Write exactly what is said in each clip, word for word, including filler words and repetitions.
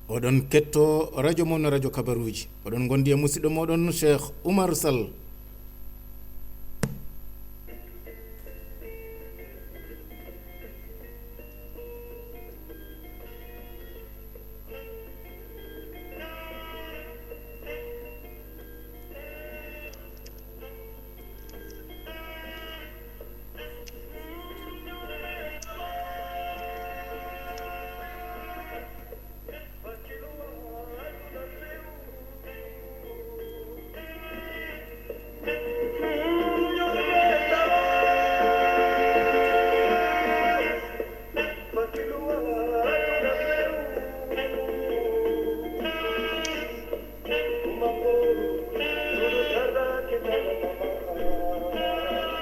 Oɗon ketto radio mon, radio kabaruuji. Oɗon ngondi e musidɗo moɗon Cheikh Oumar Sall.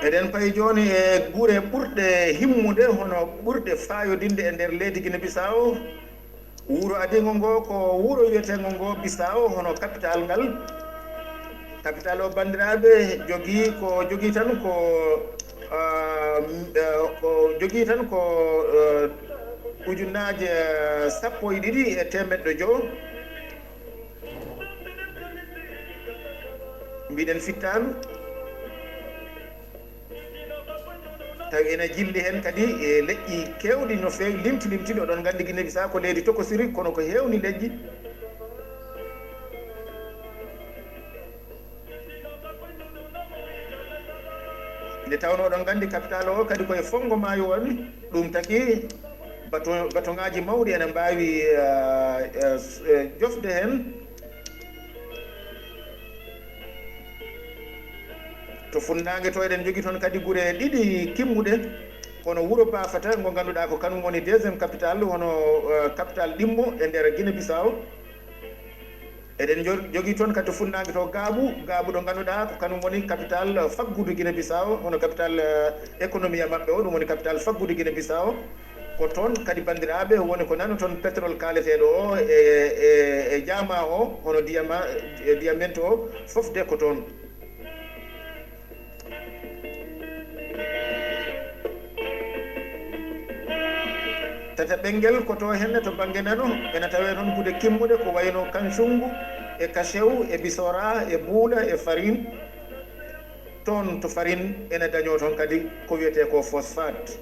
Eɗen payi jooni e gure ɓurɗe himmude, hono ɓurɗe faayodinde e nder leydi Gine Bisaawo. Wuro adingo ngo ko wuro wiyeteengo ngo Bisaawo, hono kapital ngal. Kapital o, banndiraaɓe, jogii ko, jogii tan ko, ah, m-, eh, ko jogii tan ko, eh, ujunnaaje, eh, sappo e ɗiɗi e teemeɗɗe jowo. Mbiɗen fittaandu. Tawi ene jilli heen kadi e leƴƴi keewɗi no feewi, limti limti. Oɗon nganndi Gine Bisaa ko leydi tokosiri, kono ko heewni leƴƴi. Nde tawnoo oɗon nganndi kapital o kadi ko e fonngo maayo woni, ɗum taki bato-, batoŋaaji mawɗi ene mbaawi, eh, eh, s-, eh, jofde heen. To funnaange to, eɗen njogii toon kadi gure ɗiɗi kimmuɗe, kono wuro Bafata, ngo ngannduɗaa ko kanum woni deuxième capitale, hono, eh, capital ɗimmo e nder Gine Bisaawo. Eɗen njo-, njogii toon kadi to funnaange to Gaabu, Gaabu ɗo ngannduɗaa ko kanum woni capital, eh, faggudu Gine Bisaawo, hono capital, eh, économie maɓɓe o, ɗum woni capital faggudu Gine Bisaawo. Ko toon kadi, banndiraaɓe, woni ko nanoton pétrole kaaleteeɗo o e, e, e jaama o, hono diyama, e diyamento o, fof de ko toon. Tata ɓenngel ko to henne to bannge nano, ena tawee toon gude kimmuɗe ko wayno Kansungu, e Kasew, e Bisora, e Buula, e Farin. Toon to Farin ene dañoo toon kadi ko wiyetee ko phosphate.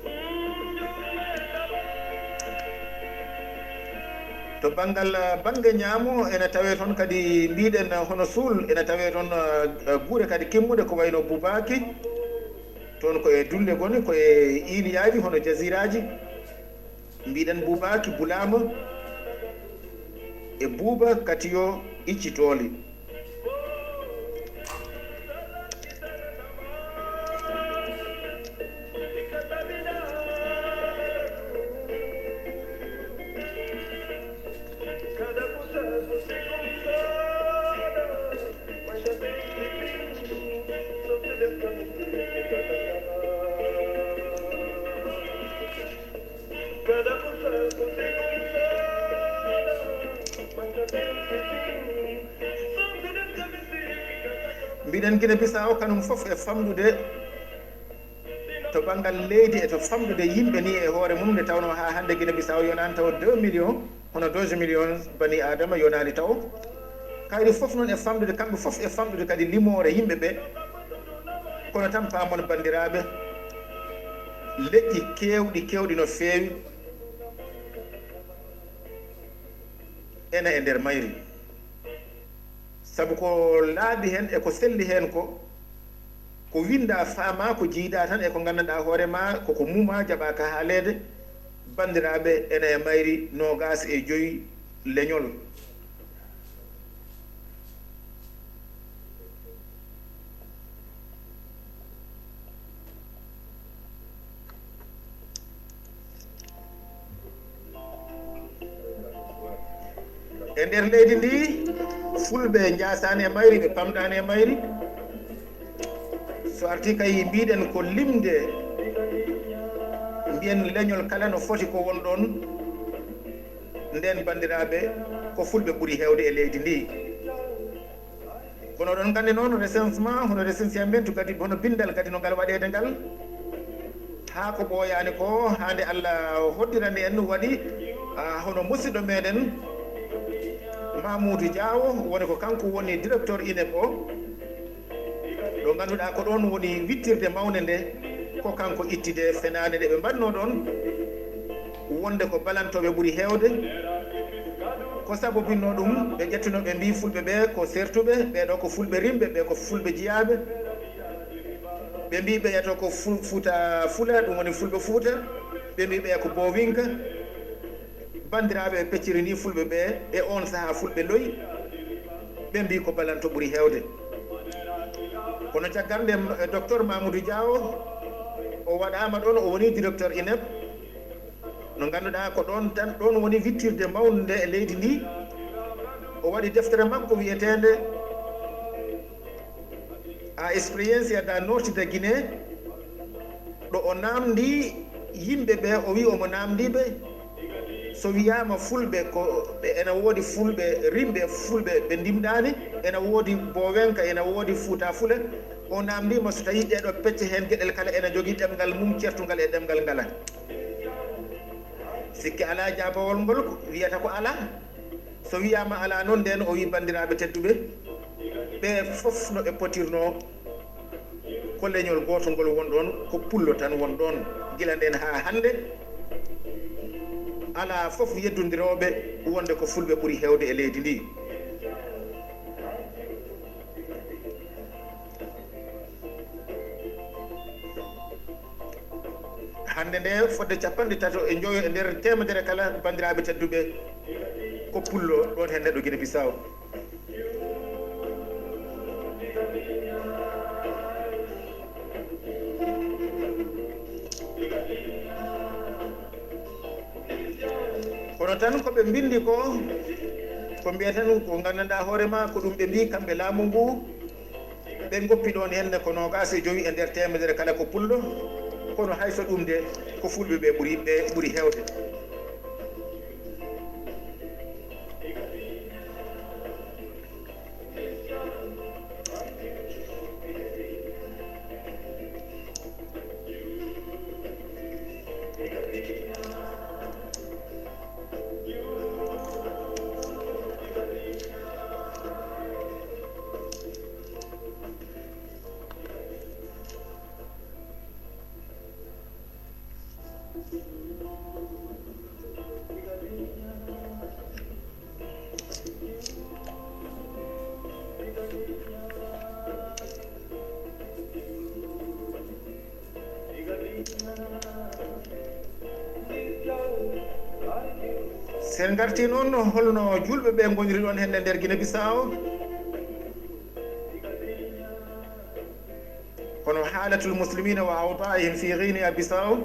To banngal, eh, bannge ñaamo, ene tawee toon kadi, mbiɗen, eh, hono Suul, ene tawee toon, eh, gure kadi kimmuɗe ko wayno Bubaaki. Toon ko e dulle ngoni, ko e iiliyaaji hono jaziraaji. Mbiɗen Bubaaki, Bulaama, e Buuba Katiyo, Iccitooli. Mbiɗen Gine Bisaawo kanum fof e famɗude to banngal leydi e to famɗude yimɓe ni e hoore mum, nde tawnoo haa hannde Gine Bisaawo yonaani taw deux millions, hono douze millions bani Aadama yonaani taw. Kayri fof noon e famɗude, kamɓe fof e famɗude kadi limoore yimɓe ɓe. Kono tan paamon, banndiraaɓe, leƴƴi keewɗi, keewɗi no feewi ena e nder mayri. Sabu ko laaɓi heen e ko selli heen ko, ko winndaa faamaa, ko jiydaa tan e ko nganndanɗaa hoore maa, ko ko mumaa, jaɓaa ka haaleede. Banndiraaɓe, ena e mayri noogaas e joy leñol. E nder leydi ndi, Fulɓe njaasaani e mayri, ɓe pamɗaani e mayri. So artii kay, mbiɗen ko limde, mbiyen leñol kala no foti ko won ɗoon. Ndeen, banndiraaɓe, ko Fulɓe ɓuri heewde e leydi ndi. Kono oɗon nganndi noon, recensement, hono recensiamentu kadi, hono binndal kadi no ngal waɗeede ngal, haa ko ɓooyaani ko, haa nde Allah hoddirani en, waɗi, ah, hono musidɗo meɗen, Mamoudou Diawo, woni ko kanko woni directeur INEP o, ɗo ngannduɗaa ko ɗoon woni wittirde mawnde nde, ko kanko itti nde fenaande nde ɓe mbaɗnoo ɗoon, wonde ko balantooɓe ɓuri heewde. Ko sababunnoo ɗum, ɓe ƴettuno ɓe mbii fulɓe ɓe ko sertuɓe, ɓee ɗo ko fulɓe rimɓe, ɓe ko fulɓe jiyaaɓe. Ɓe mbii ɓeya to ko Fu-, Fuuta Fula, ɗum woni fulɓe Fuuta. Ɓe mbii ɓeya ko Boowinka. Banndiraaɓe ɓe pecciri ni fulɓe ɓe e oon sahaa fulɓe loyi, ɓe mbii ko balanto ɓuri heewde. Kono caggal nde, eh, docteur Mamoudou Diawo o waɗaama ɗoon, o woni directeur INEP, no ngannduɗaa ko ɗoon tan, ɗoon woni wittirde mawnde nde e leydi ndi. O waɗi deftere makko wiyeteende A Experiência da Norte da Guiné, ɗo o naamndi yimɓe ɓe, o wi omo naamndi ɓe, so wiyaama fulɓe ko ɓe, ena woodi fulɓe rimɓe, fulɓe ɓe ndimɗaani, ena woodi Bowenka, ena woodi Fuuta Fula. O naamndiima so tawii ɗeeɗo pecce heen geɗel kala ena jogii ɗemngal mum ceertungal e ɗemngal ngala. Sikke alaa, jaabawol ngol wiyata ko alaa. So wiyaama alaa noon, ndeen o wii, banndiraaɓe tedduɓe, ɓe fof no ɓe potirnoo, ko leñol gootol ngol won ɗoon, ko pullo tan won ɗoon. Gila ndeen haa hannde, alaa fof yeddondirooɓe wonde ko fulɓe ɓuri heewde e leydi ndi. Hannde nde fodde capanɗe tato e njoyo e nder teemedere kala, banndiraaɓe tedduɓe, ko pullo ɗoon heen neɗɗo Gine Bisaw. Kono tan ko ɓe mbinndi ko, ko mbiyeten ko nganndanɗaa hoore ma, ko ɗum ɓe mbii kamɓe laamu ngu. Ɓe ngoppi ɗoon heen ne ko noogaas e jowi e nder teemedere kala ko pullo, kono hay so ɗum de, ko fulɓe ɓe ɓuri, ɓe ɓuri heewde. So en ngartii noon, holno juulɓe ɓe ngoniri ɗoon heen e nder Gine Bisaw? Kono حالة المسلمين وأوضاعهم في غينيا بيساو.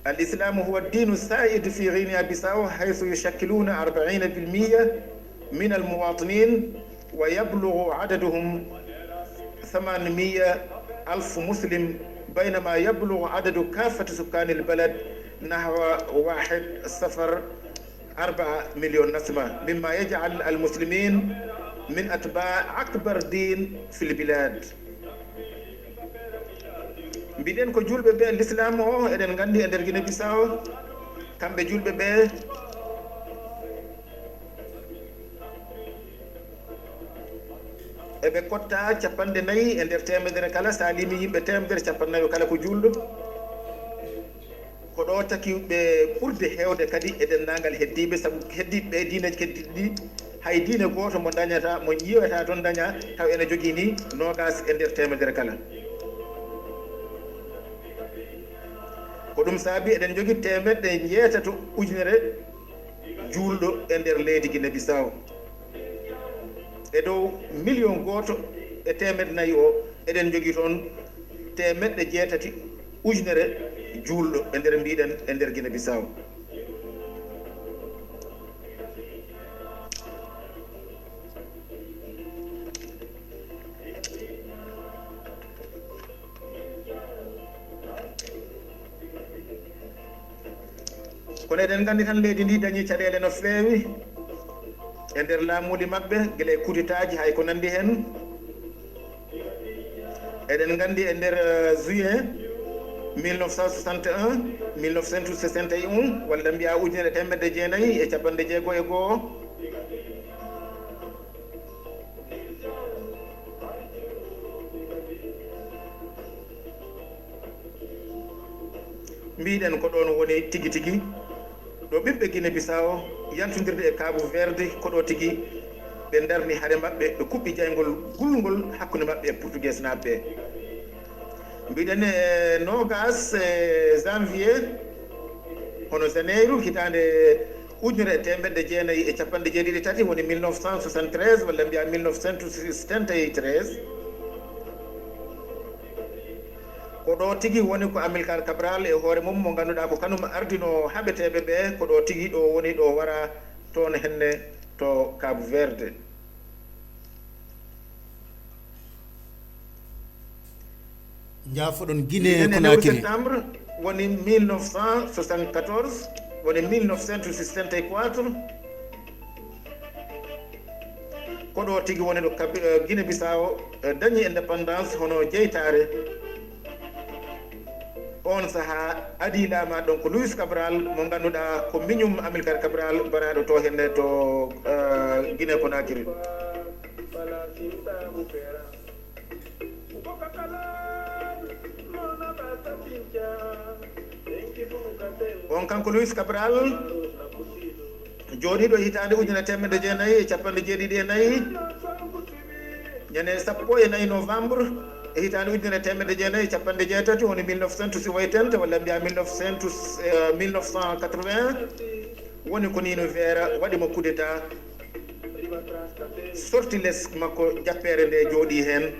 الإسلام هو الدين السائد في غينيا بيساو، حيث يشكلون أربعين بالمية من المواطنين، ويبلغ عددهم ثمانمية ألف مسلم، بينما يبلغ عدد كافة سكان البلد نحو واحد صفر أربعة مليون نسمة، مما يجعل المسلمين من أتباع أكبر دين في البلاد. Mbiɗen ko juulɓe ɓe, l'islam o, eɗen nganndi e nder Gine Bisaw, kamɓe juulɓe ɓe, eɓe kotta capanɗe nayi e nder teemedere kala, so a limi yimɓe teemedere, capanɗe nayi o kala ko juulɗo. Ko ɗo taki ɓe ɓurde heewde kadi e denndaangal heddiiɓe, sabu heddiiɓe ɓe diineeji keddiiɗi ɗi, hay diine gooto mo dañata, mo yiyoyata toon daña, taw ene jogii ni noogaas e nder teemedere kala. Ko ɗum saabi eɗen njogii teemeɗɗe njeetato ujunere juulɗo e nder leydi Gine Bisaw. E dow miliyon gooto e teemeɗɗe nayi o, eɗen njogii toon teemeɗɗe jeetati ujunere juulɗo e nder, mbiɗen, e nder Gine Bisaw. Kono eɗen nganndi tan leydi ndi dañii caɗeele no feewi e nder laamuuli maɓɓe, gila e kudetaaji hay ko nanndi heen. Eɗen nganndi e nder, eh, juillet, Mille neuf cent soixante et un, mille neuf cent soixante et un, walla mbiya ujunere teemedde jeenayi e capanɗe jeego e go'o. Mbiɗen ko ɗoon woni tigi tigi ɗo ɓiɓɓe Guinée Bissau yantondirde e Cabo Verde, ko ɗo tigi ɓe ndarni hare maɓɓe, ɓe kuɓɓi jayngol gulngol hakkunde maɓɓe e Portugeesnaaɓe ɓe. Mbiɗen e noogas e janvier, hono janeyru, hitaande ujunere e teemedde jeenayi e capanɗe jeeɗiɗi e tati, woni mille neuf cent soixante-treize, walla mbiya mille neuf cent soixante-treize. Ko ɗo tigi woni ko Amilcar Cabral e hoore mum, mo ngannduɗaa ko kanum ardino haɓeteeɓe ɓe, ko ɗo tigi ɗo woni ɗo wara toon henne to Cabo Verde. Njaafoɗon Guinée Conakry. Septembre woni mille neuf cent soixante-quatorze, woni mille neuf cent soixante-quatorze. Ko ɗo tigi woni ɗo Guinée Bissau dañi indépendance hono jeytaare. On saha adi laama ɗon ko Luis Cabral, mo ngannduɗaa ko miñum Amilcar Cabral, baraɗo to henne to Guinée Conakry. On kanko Luis Cabral, jooɗiiɗo hitaande ujunere teemedde jeenayi e capanɗe jeeɗiɗi e nayi, ñande sappo e nayi novembre e hitaande ujunere teemedde jeenayi e capanɗe jeetati, woni mille neuf cent soixante, walla mbiya mille neuf cent, mille neuf cent quatre-vingts, woni ko Nino Vieira waɗi mo coup d'état, sorti les makko, jappeere nde jooɗii heen.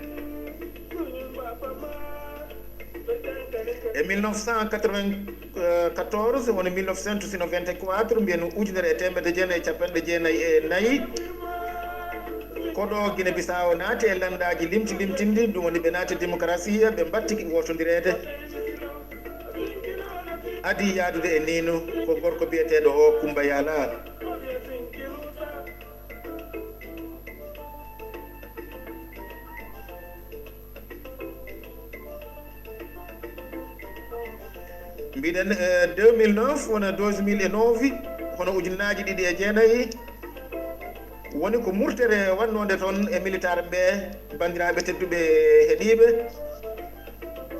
E mille neuf cent quatre-vingt-quatorze, woni mille neuf cent quatre-vingt-quatre, mbiyen ujunere e teemedde jeenayi e capanɗe jeenayi e nayi, ko ɗo Guinée Bissau naati e lanndaaji limti limtinɗi, ɗum woni ɓe naati démocratie, ɓe mbaɗti wootondireede. Adi yahdude e Nino ko gorko biyeteeɗo o Kumba Yala. Mbiɗen e deux mille neuf, wona douze mille et neuf, hono ujunnaaji ɗiɗi e jeenayi, woni ko murtere waɗnoonde toon e militaire ɓe, banndiraaɓe tedduɓe heɗiiɓe.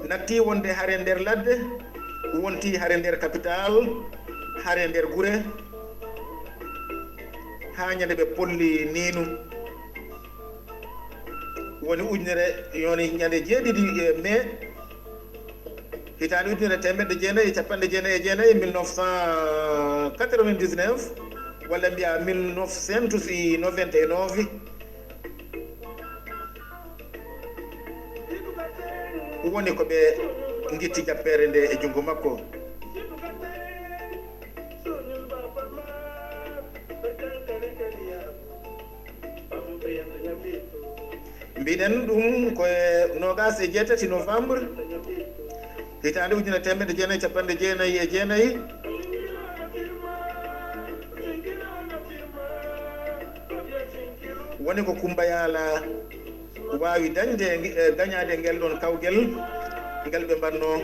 Natti wonde hare nder ladde, wonti hare nder capital, hare nder gure, haa ñande ɓe polli Nino. Woni ujunere, yoni ñande jeeɗiɗi e mai, hitaande ujunere teemedde jeenayi e capanɗe jeenayi e jeenayi, mille neuf cent quatre-vingt-dix-neuf, walla mbiya mille neuf cent noventa e nove. Woni ko ɓe ngitti jappeere nde e junngo makko. Mbiɗen ɗum ko e noogas e jeetati novembre, hitaande ujunere teemedde jeenayi e capanɗe jeenayi e jeenayi. Woni ko Kumba Yala waawi dañde, eh, dañaade ngel ɗon kawgel ngel ɓe mbaɗnoo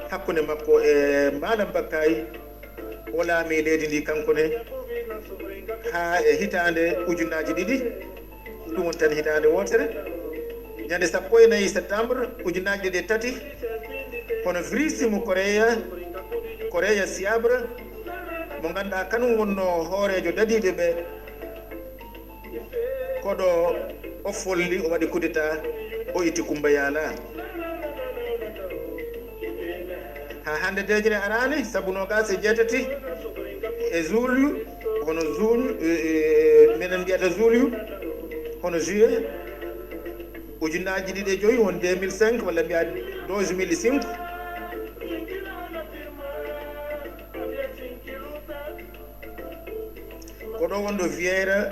hakkunde makko e Malam Bakkay, o laami leydi ndi kanko ne haa e hitaande ujunnaaji ɗiɗi, ɗum woni tan hitaande wootere. Ñande sappo e nayi septembre ujunnaaji ɗiɗi e tati, kono Virisi mo Koreya, Koreya Siabre, mo ngannduɗaa kanum wonnoo hooreejo dadiiɓe ɓe, ko ɗo o folli, o waɗi coup d'état, o itti Kumba Yala. Haa hannde deeƴre araani, sabu noogas e jeetati e juillet, hono juillet, eh, eh, minen mbiyata juillet, hono juillet, ujunnaaji ɗiɗi e joyi, woni deux mille cinq, walla mbiya douze mille cinq. Ko ɗo wonɗo Vieira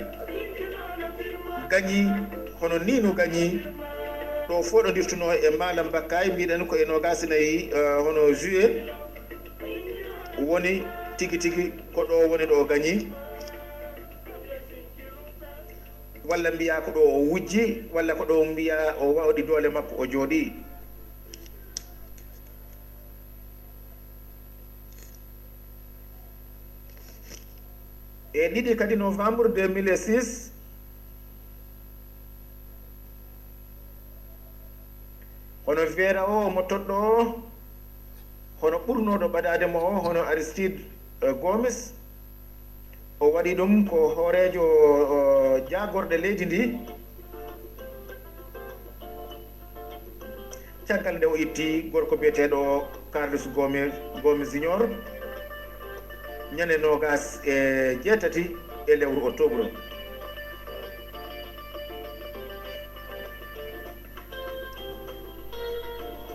gañi, hono ni no gañi, ɗo fooɗondirtunoo e Malam Bakkay, mbiɗen ko e noogas e nayi, eh, hono juillet, woni tigi tigi ko ɗo woni ɗo gañi, walla mbiya ko ɗo o wujji, walla ko ɗo mbiya o wawɗi doole makko, o jooɗi. E ɗiɗi kadi novembre deux mille six, hono Vera o mo toɗɗo o, hono ɓurnooɗo ɓadaade mo o, hono Aristide, eh, Gomis, o waɗi ɗum ko hooreejo, eh, jaagorɗe leydi ndi. Caggal nde o itti gorko biyeteeɗo Carlos Gomes, Gomes Junior, ñande noogas e jeetati e lewru octobre.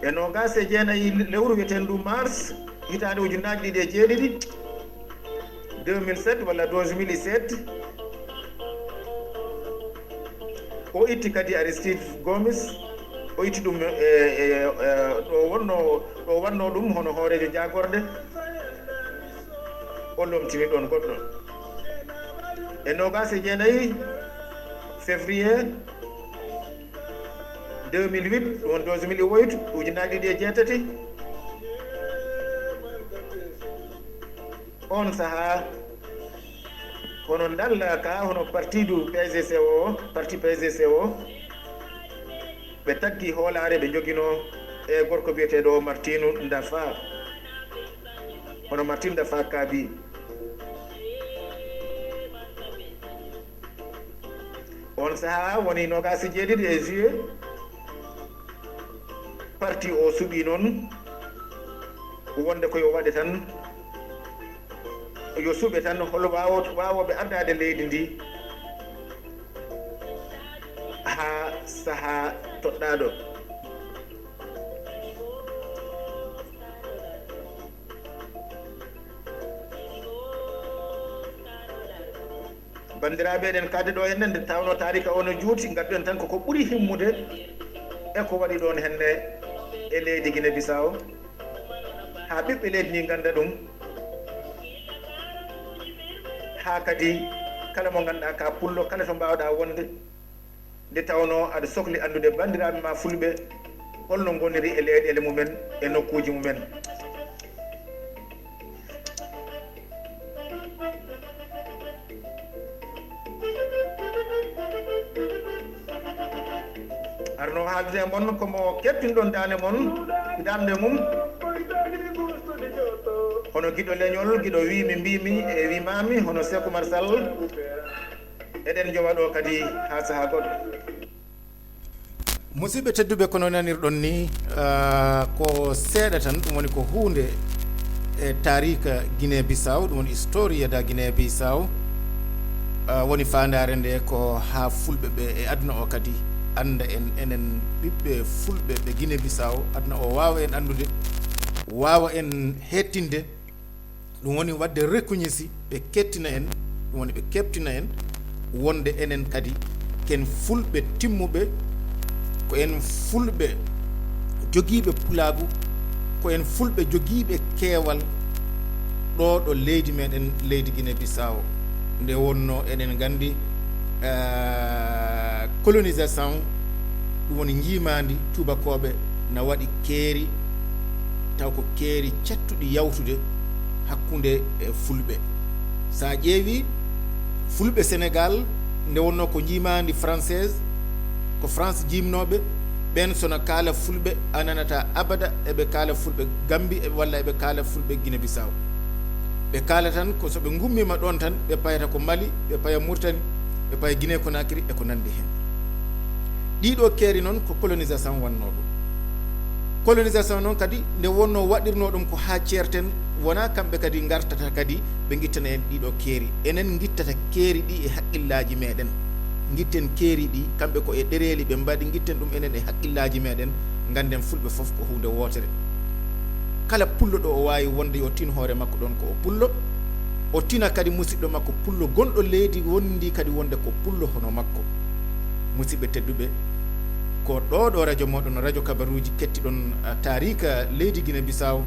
E noogas e jeenayi lewru wiyeteendu mars, hitaande ujunnaji ɗiɗi e jeeɗiɗi, deux mille sept walla douze mille sept, o itti kadi Aristide Gomis, o itti ɗum e, e, e, ɗo wonno, ɗo wanno ɗum hono hooreejo jaagorɗe, o lomtini ɗon goɗɗo. E noogas e jeenayi février deux mille huit, ɗum woni douze mille huit, ujunnaji ɗiɗi e jeetati. On sahaa, hono ndalla ka, hono partidu P S D C o, parti P S D C o, ɓe taggi hoolaare ɓe njogino e gorko biyeteeɗo Martinu Ndafa. Hono Martin Ndafa Kaabi. On sahaa woni noogas e jeeɗiɗi e juillet, parti o suɓi noon wonde ko yo waɗe tan, yo suɓe tan hol waawo-, waawooɓe ardaade leydi ndi haa sahaa toɗɗaaɗo. Banndiraaɓe, eɗen kaadi ɗo henne, nde tawnoo taarika o no juuti, ngadduɗen tan ko ko ɓuri himmude e ko waɗi ɗoon henne e leydi Guinée Bissau, haa ɓiɓɓe leydi ndi ngannda ɗum, haa kadi kala mo ngannduɗaa ka pullo, kala to mbaawɗaa wonde, nde tawnoo aɗa sokli anndude banndiraaɓe ma fulɓe holno ngoniri e leyɗeele mumen, e nokkuuji mumen. Arno haaldude e mon ko mo keɓtinɗon daande mon, daande mum. Hono giɗo leñol, giɗo wiimi mbiimi e wiimaami, hono Seeku Umar Sall. Eɗen njowa ɗo kadi haa sahaa goɗɗo. Musidɓe tedduɓe, kono nanirɗon ni, ah, ko seeɗa tan, ɗum woni ko huunde e taarika Guinée Bissau, ɗum woni historia da Guinée Bissau. Ah, woni faandaare nde ko haa fulɓe ɓe e aduna o kadi annda en, enen ɓiɓɓe fulɓe ɓe Guinée Bissau, aduna o waawa en anndude, waawa en hettinde. Ɗum woni waɗde reconnaissance, ɓe kettina en, ɗum woni ɓe keɓtina en, wonde enen kadi ken fulɓe timmuɓe, ko en fulɓe jogiiɓe pulaagu, ko en fulɓe jogiiɓe keewal ɗo ɗo leydi meɗen, leydi Guinée Bissau. Nde wonno eɗen nganndi, eh, colonisation, ɗum woni njiimaandi tuubakooɓe na waɗi keeri, taw ko keeri cattuɗi yawtude hakkunde e fulɓe. So a ƴeewi fulɓe Sénégal, nde wonno ko njiimaandi française, ko France jiimnooɓe, ɓen so na kaala fulɓe, a nanata abada eɓe kaala fulɓe Gambie, e, walla eɓe kaala fulɓe Guinée Bissau. Ɓe kaala tan ko so ɓe ngummiima ɗon tan, ɓe payata ko Mali, ɓe paya Mauritanie, ɓe paya Guinée Conakry e ko nanndi heen. Ɗiɗo keeri noon ko colonisation wannoo ɗum. Colonisation noon kadi nde wonnoo waɗirnoo ɗum ko haa ceerten, wonaa kamɓe kadi ngartata kadi ɓe ngittana en ɗiɗo keeri. Enen ngittata keeri ɗi e haqqillaaji meɗen. Ngitten keeri ɗi, kamɓe ko e ɗereeli ɓe mbaɗi, ngitten ɗum enen e haqqillaaji meɗen, ngannden fulɓe fof ko huunde wootere. Kala pullo ɗo o waawi wonde yo tin hoore makko ɗon ko o pullo, o tina kadi musiɗɗo makko pullo gonɗo leydi wondi kadi wonde ko pullo hono makko. Musidɓe tedduɓe, ko ɗo ɗo radio moɗon, radio kabaruuji, kettiɗon, ah, taarika leydi Guinée Bissau,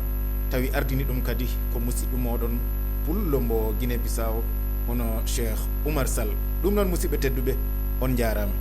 tawi ardini ɗum kadi ko musiɗɗo moɗon pullo mbo Guinée Bissau, hono Cheikh Oumar Sall. Ɗum noon, musidɓe tedduɓe, on njaaraama.